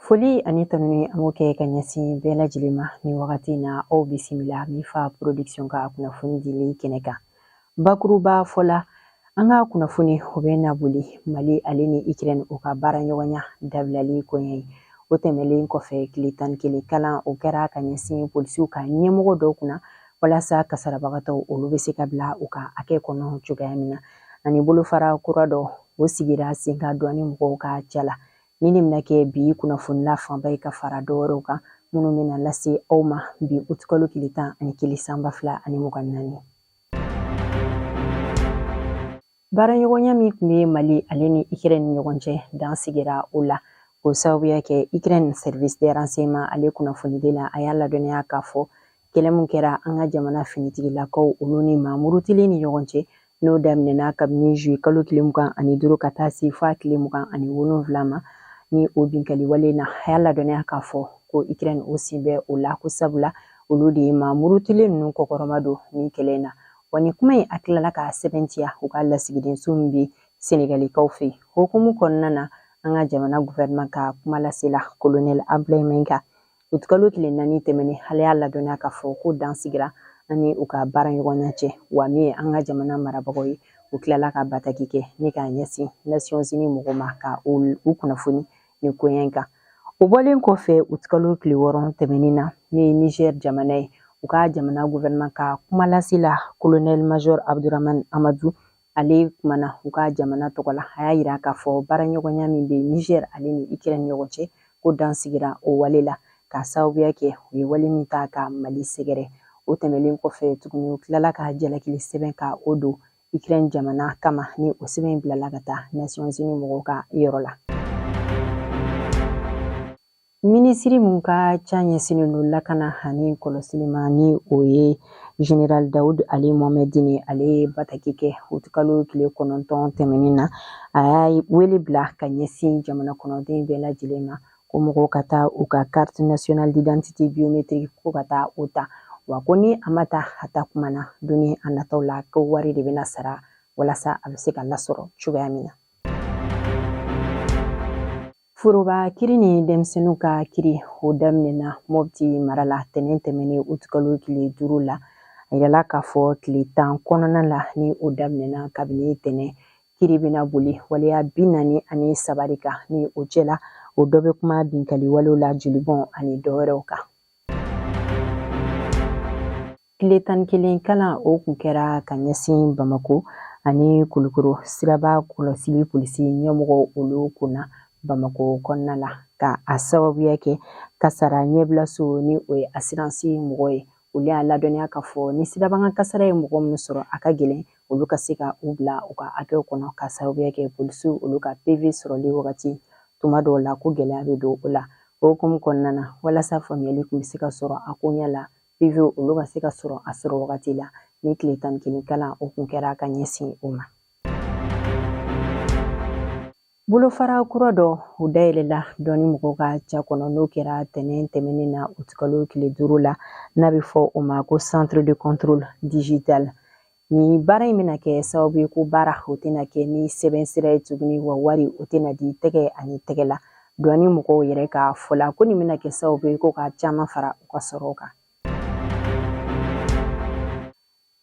Foli ani tanuni an b'o kɛ ka ɲɛsin bɛɛ lajɛlen ma nin wagati in na. Aw bisimila Mifa Production ka kunnafoni dili kɛnɛ kan. Bakuruba fɔ la, an ka kunnafoni o bɛ na boli Mali ale ni Ukraine u ka baara ɲɔgɔnya dabilali koɲɛ ye. O tɛmɛlen kɔfɛ, tile 11 kalan o kɛra ka ɲɛsin polisiw ka ɲɛmɔgɔ dɔw kunna, walasa kasarabagatɔw olu bɛ se ka bila u ka hakɛ kɔnɔ cogoya min na. Ani bolofara kura dɔ o sigira sen kan douane mɔgɔw ka ca la. Ni nin bɛna kɛ bi kunnafonila fanba ye, ka fara dɔ wɛrɛw kan minnu bɛna lase aw ma bi utikalo tile 11 san 2024. Baaraɲɔgɔnya min tun bɛ Mali ale ni Ukraine ni ɲɔgɔn cɛ, dan sigira o la, k'o sababuya kɛ Ukraine service de renseignement ale kunnafonidi la. A y'a ladɔnniya k'a fɔ kɛlɛ min kɛra an ka jamana finitigilakaw olu ni maa murutilen ni ɲɔgɔn cɛ, n'o daminɛna kabini juillet kalo tile 25 ka taa se fo a tile 27 ma, ni o binkali wale na, a y'a ladɔnniya k'a fɔ ko Ukraine o sen bɛ o la, ko sabula olu de ye maa murutilen ninnu kɔkɔrɔma don nin kɛlɛ in na. Wa nin kuma in, a tilala k'a sɛbɛntiya u ka lasigidenso min bɛ Senegalikaw fɛ yen. Hukumu kɔnɔna na, an ka jamana gouvernement ka kuma lasela colonel Abdoulaye Maïga, utikalo tile 4 tɛmɛnen, ale y'a ladɔnniya k'a fɔ ko dan sigira ani u ka baara ɲɔgɔnya cɛ. Wa min ye an ka jamana marabagaw ye, u tilala ka bataki kɛ ni k'a ɲɛsin Nations Unies mɔgɔw ma ka u kunnafoni nin koɲɛ in kan. O bɔlen kɔfɛ, utikalo tile 6 tɛmɛnen na, min ye Niger jamana ye, u ka jamana gouvernement ka kuma lasela colonel major Abdurahman Amadu, ale kumana u ka jamana tɔgɔ la. A y'a yira k'a fɔ baaraɲɔgɔnya min bɛ Niger ale ni Ukraine ɲɔgɔn cɛ, ko dan sigira o wale la, k'a sababuya kɛ u ye wale min ta ka Mali sɛgɛrɛ. O tɛmɛlen kɔfɛ tuguni, u tilala ka jalakili sɛbɛn ka o don Ukraine jamana kama, ni o sɛbɛn bilala ka taa Nations Unies mɔgɔw ka yɔrɔ la. Minisiri mun ka ca ɲɛsinnen don lakana ani kɔlɔsili ma, ni o ye général Dawud Ali Mohamed ye, ale ye bataki kɛ utikalo tile 9 tɛmɛnen na. A y'a wele bila ka ɲɛsin jamana kɔnɔden bɛɛ lajɛlen ma ko mɔgɔw ka taa u ka carte nationale d'identité biométrique, ko ka taa o ta. Wa ko ni a ma taa a ta kuma na, don a nataw la, ko wari de bɛna sara walasa a bɛ se ka lasɔrɔ cogoya min na. Foroba kiri ni denmisɛnninw ka kiri o daminɛna Mɔpti mara la tɛnɛn tɛmɛnen utikalo tile 5 la. A yirala k'a fɔ tile 10 kɔnɔna la, ni o daminɛna kabini tɛnɛn, kiri bɛna boli waleya 43 de kan. Ni o cɛla, o dɔ bɛ kuma binkali walew la, jolibɔn ani dɔwɛrɛw kan. Tile 11 kalan o kun kɛra ka ɲɛsin Bamako ani Kulukoro siraba kɔlɔsili polisi ɲɛmɔgɔ olu kunna Bamako kɔnɔna la, ka a sababuya kɛ kasara ɲɛbilaso, ni o ye assurance mɔgɔ ye. Olu y'a ladɔnniya k'a fɔ ni sirabakan kasara ye mɔgɔ minnu sɔrɔ, a ka gɛlɛn olu ka se ka u bila u ka hakɛw kɔnɔ, ka sababuya kɛ polisiw olu ka PV sɔrɔli wagati tuma dɔw la, ko gɛlɛya bɛ don o la. O hukumu kɔnɔna na, walasa faamuyali kun bɛ se ka sɔrɔ a koɲɛ la, PV olu ka se ka sɔrɔ a sɔrɔ wagati la, ni tile 11 kalan o kun kɛra ka ɲɛsin o ma. Bolofara kura dɔ o dayɛlɛla douane mɔgɔw ka ca kɔnɔ, n'o kɛra tɛnɛn tɛmɛnen na utikalo tile 5 la, n'a bɛ fɔ o ma ko centre de contrôle digital. Ni baara in bɛna kɛ sababu ye ko baara o tɛna kɛ ni sɛbɛn sira ye tuguni, wa wari o tɛna di tɛgɛ ani tɛgɛ la. Douane mɔgɔw yɛrɛ ka fɔ la, ko nin bɛna kɛ sababu ye ko ka caman fara u ka sɔrɔw kan.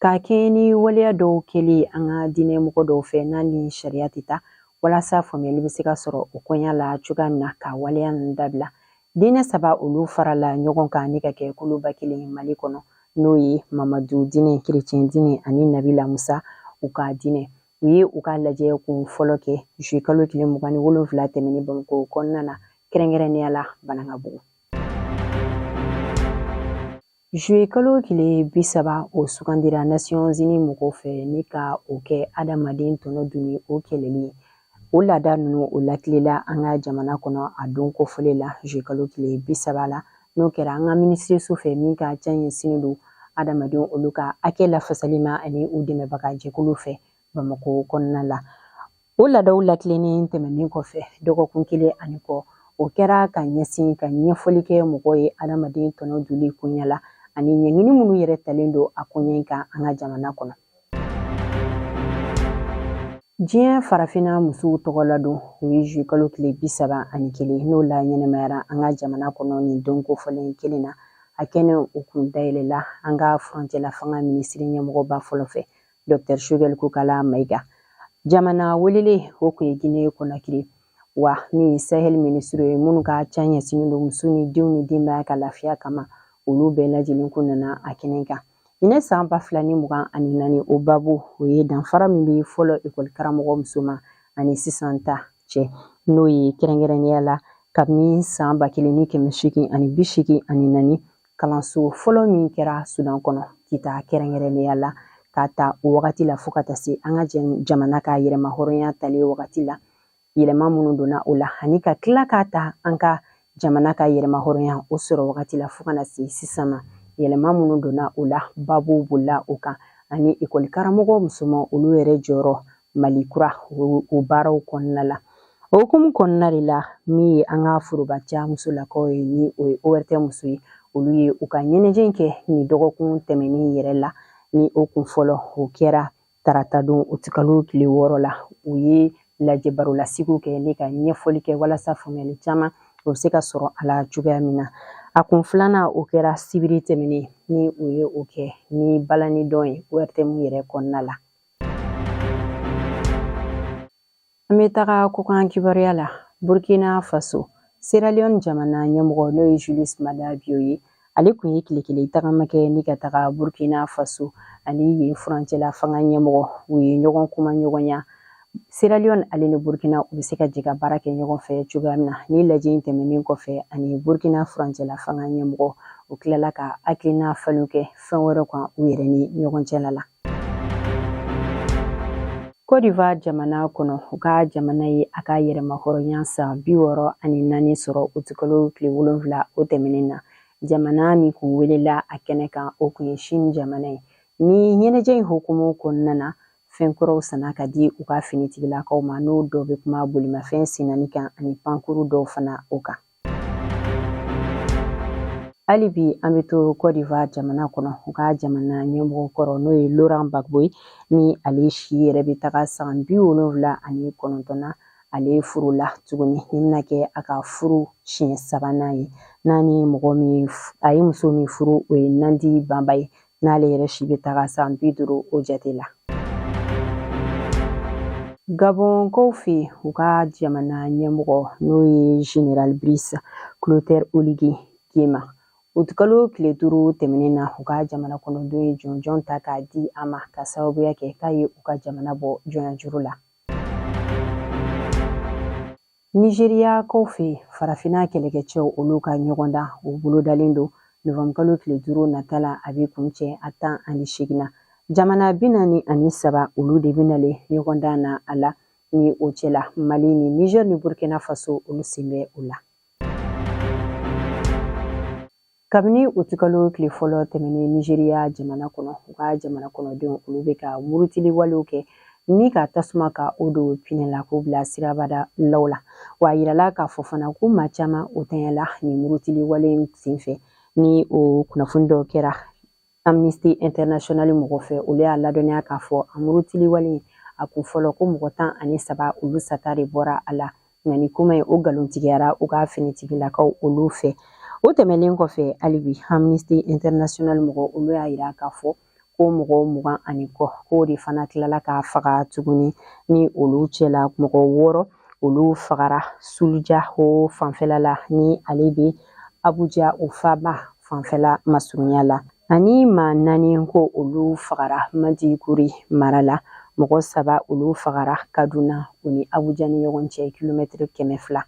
K'a kɛɲɛ ni waleya dɔw kɛli an ka diinɛ mɔgɔ dɔw fɛ, n'a ni sariya tɛ taa, walasa faamuyali bɛ se ka sɔrɔ o koɲa la cogoya min na, ka waleya ninnu dabila, diinɛ saba olu farala ɲɔgɔn kan ni ka kɛ kuluba kelen Mali kɔnɔ, n'o ye Mamadu diinɛ, kerecɛn diinɛ ani Nabila Musa u ka diinɛ. U ye u ka lajɛ kun fɔlɔ kɛ juillet kalo tile 27 tɛmɛnen Bamakɔ kɔnɔna na, kɛrɛnkɛrɛnnenya la Banankabugu. Juillet kalo tile 30 o sugandira Nations Unies mɔgɔw fɛ ni ka o kɛ adamaden tɔnɔ dunni o kɛlɛli ye. O laada ninnu o latilela an ka jamana kɔnɔ a don kofɔlen la, juillet kalo tile 30 la, n'o kɛra an ka minisiriso fɛ min ka ca ɲɛsinnen don adamadenw olu ka hakɛ lafasali ma ani u dɛmɛbaga jɛkulu fɛ Bamakɔ kɔnɔna la. O laadaw latilennen tɛmɛnen kɔfɛ, dɔgɔkun kelen ani kɔ o kɛra ka ɲɛsin ka ɲɛfɔli kɛ mɔgɔw ye adamaden tɔnɔ dunni koɲɛ la ani ɲɛɲini minnu yɛrɛ talen don a koɲɛ in kan an ka jamana kɔnɔ. Diɲɛ farafinna musow tɔgɔla don, o ye zuye kalo tile 31, n'o la ɲɛnɛmayara an ka jamana kɔnɔ nin don kofɔlen kelen na. A kɛnɛ o kun dayɛlɛla an ka furancɛla fanga minisiri ɲɛmɔgɔba fɔlɔ fɛ, Dr Choguel Kokala Mayiga. Jamana welelen o kun ye Guinée Conakry wa min ye Sahel minisiri ye, minnu ka ca ɲɛsinnen don muso ni denw ni denbaya ka lafiya kama, olu bɛɛ lajɛlen kun nana a kɛnɛ kan. Ɲinɛ san 2024, o babu o ye danfara min bɛ fɔlɔ ekɔli karamɔgɔ musoman ani sisan ta cɛ, n'o ye kɛrɛnkɛrɛnnenya la kabini san 1884, kalanso fɔlɔ min kɛra Sudan kɔnɔ Kita kɛrɛnkɛrɛnnenya la, k'a ta o wagati la fo ka taa se an ka jamana ka yɛrɛmahɔrɔnya tali wagati la, yɛlɛma minnu donna o la, ani ka tila k'a ta an ka jamana ka yɛrɛmahɔrɔnya o sɔrɔ wagati la fo ka na se sisan ma, yɛlɛma minnu donna o la, babu bolila o kan, ani ekɔli karamɔgɔ musoman olu yɛrɛ jɔyɔrɔ Mali kura o baaraw kɔnɔna la. O hukumu kɔnɔna de la, min ye an ka forobaca musolakaw ye, ni o ye ORTM muso ye, olu ye u ka ɲɛnajɛ kɛ nin dɔgɔkun tɛmɛnen yɛrɛ la, ni o kun fɔlɔ o kɛra taratadon utikalo tile 6 la. U ye lajɛ barolasigiw kɛ ni ka ɲɛfɔli kɛ walasa faamuyali caman o bɛ se ka sɔrɔ a la cogoya min na. A kun filanan o kɛra sibiri tɛmɛnen, ni u ye o kɛ ni balani dɔn ye ORTM yɛrɛ kɔnɔna la. An bɛ taga kɔkan kibaruya la. Burkina Faso, Sierra Leone jamana ɲɛmɔgɔ, n'o ye Julius Maada Bio ye, ale kun ye tile kelen tagama kɛ ni ka taga Burkina Faso ani yen furancɛla fanga ɲɛmɔgɔ. U ye ɲɔgɔn kuma ɲɔgɔnya Sierra Leone ale ni Burkina u bɛ se ka jɛ ka baara kɛ ɲɔgɔn fɛ cogoya min na. Ni lajɛ in tɛmɛnen kɔfɛ, ani Burkina furancɛla fanga ɲɛmɔgɔ, u tilala ka hakilina falen kɛ fɛn wɛrɛ kan u yɛrɛ ni ɲɔgɔn cɛla la. Côte d'Ivoire jamana kɔnɔ, u ka jamana ye a ka yɛrɛmahɔrɔnya san 64 sɔrɔ utikalo tile 7 o tɛmɛnen na. Jamana min kun welela a kɛnɛ kan, o kun ye Chine jamana ye. Ni ɲɛnajɛ in hukumu kɔnɔna na, fɛn kuraw sanna ka di u ka finitigilakaw ma, n'o dɔ bɛ kuma bolimafɛn sennaani kan ani pankuru dɔw fana o kan. Hali bi an bɛ to Côte d'Ivoire jamana kɔnɔ. U ka jamana ɲɛmɔgɔ kɔrɔ, n'o ye Laurent Gbagbo ye, ni ale si yɛrɛ bɛ taga san 79 na, ale furula tuguni. Nin bɛna kɛ a ka furu siɲɛ sabanan ye. N'a ni mɔgɔ min a ye muso min furu, o ye Nandi Banba ye, n'ale yɛrɛ si bɛ taga san 50 o jate la. Gabɔnkaw fɛ yen, u ka jamana ɲɛmɔgɔ, n'o ye Général Brice Clotaire Oligui Nguema, utikalo tile 5 tɛmɛnen na, u ka jamana kɔnɔdenw ye jɔnjɔn ta k'a di a ma ka sababuya kɛ k'a ye u ka jamana bɔ jɔnyajuru la. Nizeriyakaw fɛ yen, farafinna kɛlɛkɛcɛw olu ka ɲɔgɔndan o bolodalen don novanburukalo tile 5 nata la, a bɛ kuncɛ a 18 na. Jamana 43 olu de bɛ nalen ɲɔgɔndan na a la, ni o cɛla Mali ni Niger ni Burkina Faso olu sen bɛ o la. Kabini utikalo tile fɔlɔ tɛmɛnen Nizeriya jamana kɔnɔ, u ka jamana kɔnɔdenw olu bɛ ka murutili walew kɛ ni ka tasuma ka o don pinɛ la k'o bila sirabada law la. Wa a yirala k'a fɔ fana ko maa caman o tanyala nin murutili wale in senfɛ. Ni o kunnafoni dɔw kɛra Amnesty International mɔgɔ fɛ, olu y'a ladɔnniya k'a fɔ a murutili wale a kun fɔlɔ ko mɔgɔ 13 olu sata de bɔra a la. Nka ni kuma in o nkalontigiyara u ka finitigilakaw olu fɛ. O tɛmɛnen kɔfɛ, hali bi Amnesty International mɔgɔ olu y'a yira k'a fɔ ko mɔgɔ 20 ani kɔ k'o de fana tilala ka faga tuguni, ni olu cɛla mɔgɔ 6 olu fagara Suleja o fanfɛla la, ni ale bɛ Abuja o faaba fanfɛla masurunya la, ani maa 4 ko olu fagara Maiduguri mara la. Mɔgɔ 3 olu fagara Kaduna, o ni Abuja ni ɲɔgɔn cɛ kilomɛtiri 200.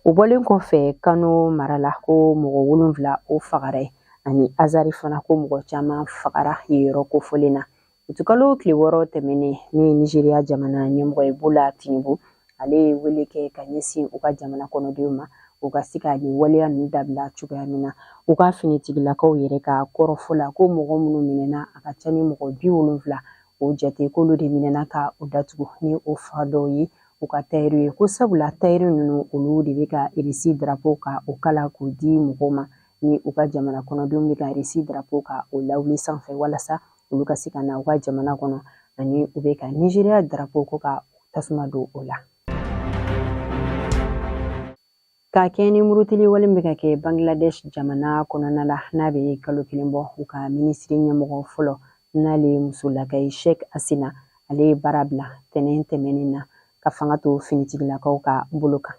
O bɔlen kɔfɛ, Kano mara la, ko mɔgɔ 7 o fagara yen, ani Azare fana ko mɔgɔ caman fagara yen yɔrɔ kofɔlen na. Utikalo tile 6 tɛmɛnen, min ye Nizeriya jamana ɲɛmɔgɔ ye Bola Tinubu, ale ye wele kɛ ka ɲɛsin u ka jamana kɔnɔdenw ma, u ka se ka nin waleya ninnu dabila cogoya min na. U ka finitigilakaw yɛrɛ ka kɔrɔfɔ la, ko mɔgɔ minnu minɛna, a ka ca ni mɔgɔ 70 o jate, k'olu de minɛna ka o datugu, ni o fa dɔw ye u ka tayɛriw ye, ko sabula tayɛri ninnu olu de bɛ ka Irisi darapo ka o kala k'o di mɔgɔw ma, ni u ka jamana kɔnɔdenw bɛ ka Irisi darapo ka o lawuli sanfɛ walasa olu ka se ka na u ka jamana kɔnɔ, ani u bɛ ka Nizeriya darapo ko ka tasuma don o la. Ka kɛɲɛ ni murutili wale min bɛ ka kɛ Bangladesh jamana kɔnɔna la n'a bɛ kalo kelen bɔ, u ka minisiri ɲɛmɔgɔ fɔlɔ n'ale ye musolaka ye Sheikh Hasina, ale ye baara bila tɛnɛn tɛmɛnen na ka fanga to finitigilakaw ka bolo kan.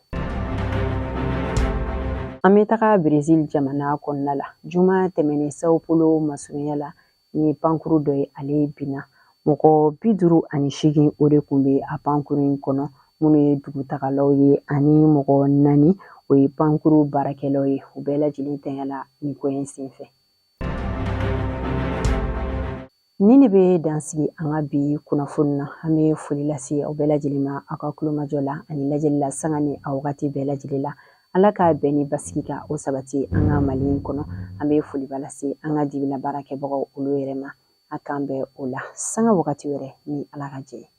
An bɛ taga Brésil jamana kɔnɔna la. Juma tɛmɛnen Sao Paulo masurunya la ni pankuru dɔ ye, ale binna. Mɔgɔ 58 o de tun bɛ a pankuru in kɔnɔ, minnu ye dugutagalaw ye, ani mɔgɔ 4 o ye pankuru baarakɛlaw ye. U bɛɛ lajɛlen tanyala nin ko in senfɛ. Nin de bɛ dan sigi an ka bi kunnafoni na. An bɛ foli lase aw bɛɛ lajɛlen ma aw ka tulomajɔ la ani lajɛli la sanga ni a wagati bɛɛ lajɛlen la. Ala ka bɛn ni basigi ka o sabati an ka Mali in kɔnɔ. An bɛ foliba lase an ka dibila baarakɛbagaw olu yɛrɛ ma. A k'an bɛn o la sanga wagati wɛrɛ ni Ala ka jɛ ye.